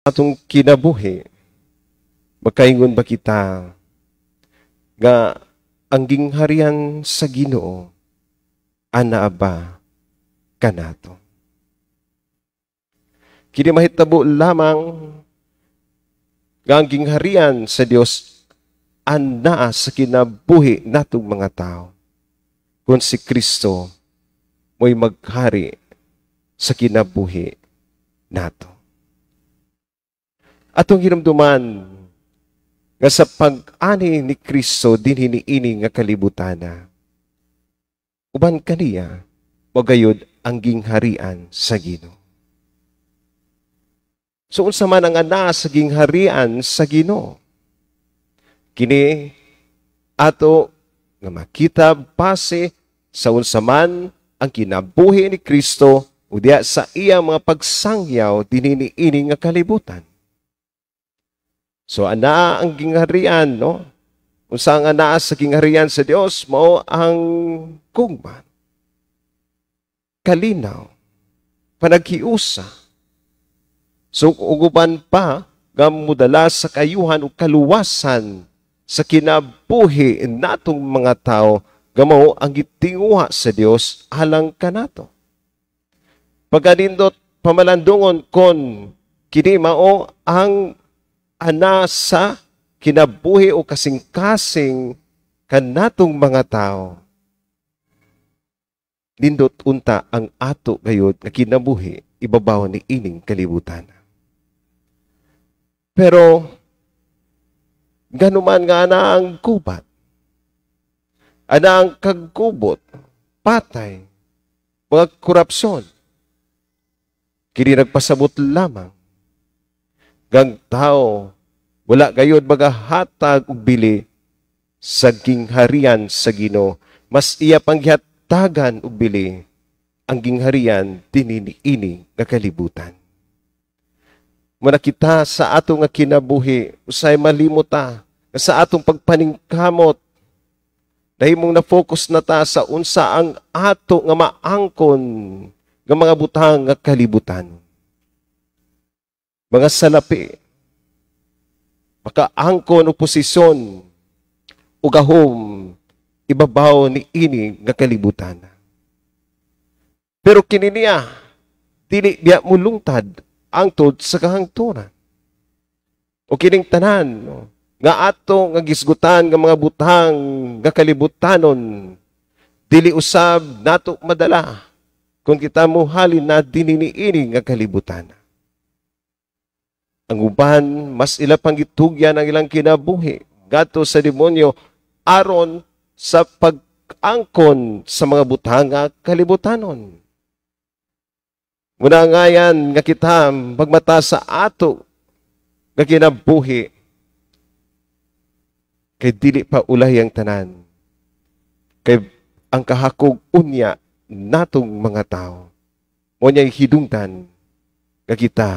Atong kinabuhi, makaingon ba kita nga ang gingharian sa Ginoo anaa ba kanato? Kini mahitabo lamang nga ang gingharian sa Dios anaa sa kinabuhi natong mga tao kung si Kristo mo'y maghari sa kinabuhi nato. Atong hinumduman nga sa pag-ani ni Kristo dinhi niini nga kalibutana, uban kaniya magayod ang gingharian sa Ginoo. So unsa man ang anaa sa gingharian sa Ginoo? Kini ato nga makita base sa unsa man ang kinabuhi ni Kristo ug diya sa iya mga pagsangyaw dinhi niini nga kalibutan. So anaa ang gingharian, no? Unsa ang anaa sa gingharian sa Dios, mao ang gugma, kalinaw, panaghiusa. So uguban pa nga mudala sa kayuhan ug kaluwasan sa kinabuhi natong mga tao nga mao ang gitinguha sa Dios alang kanato. Pagkanindot pamalandungon kon kini mao ang ana sa kinabuhi o kasing-kasing kanatong mga tao, nindot unta ang ato gayod nga kinabuhi ibabaw ni ining kalibutan. Pero ganuman nga ana ang gubat, ana ang kagubot, patay, mga korupsyon, kini nagpasabot lamang gang tao wala gayod magahatag og bili sa gingharian sa Ginoo. Mas iya pang gihatagan og bili ang gingharian dinhi niini nga kalibutan. Muna kita sa ato nga kinabuhi, usay malimot ta sa atong pagpaningkamot, dahimong na-focus na ta sa unsa ang ato nga maangkon nga mga butang nga kalibutan. Mga salapi, makaangkon og posisyon ug gahom ibabaw ni ini nga kalibutan. Pero kini niya dili biya mulungtad angtod sa kahangturan. O kining tanan, no, nga ato nga gisgutan nga mga butang nga kalibutanon, dili usab nato madala kung kita mohalin na dinhi niini nga kalibutan. Ang uban mas ila pang gitugyan ang ilang kinabuhi ngadto sa demonyo aron sa pag-angkon sa mga butang nga kalibutanon. Muna ngayan nga kita magmata sa ato nga kinabuhi kay dili pa ulay ang tanan. Kay ang kahakog unya natong mga tao mo niya'y hidungtan nga kita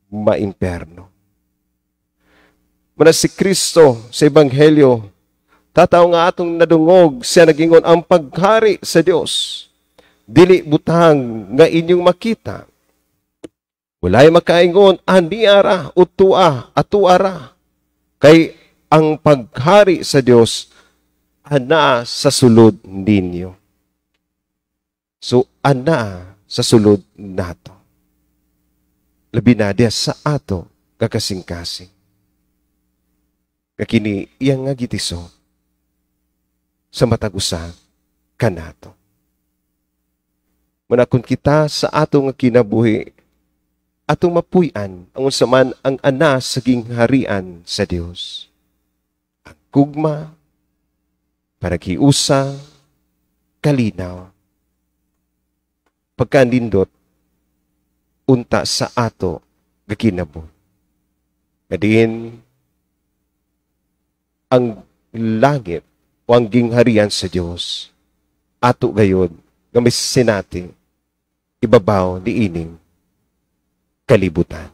maimperno. Muna si Kristo sa Ebanghelyo, tataw nga atong nadungog, siya nagingon ang paghari sa Dios dili butang nga inyong makita. Walay makaingon aniara utua atuara, kay ang paghari sa Dios ana sa sulod ninyo. So ana sa sulod nato. Labi na diya sa ato kakasing-kasing. Kakini iyang nga gitiso sa matag usa kanato. Muna kung kita sa ato nga kinabuhi, atong mapuy-an ang unsa man ang ana sa gingharian sa Dios. Ang gugma, panaghiusa, kalinaw. Pagkanindot, unta sa ato nga kinabuhi. Kadiin, ang langit o ang gingharian sa Dios, ato gayod nga may sinati ibabaw ni ining kalibutan.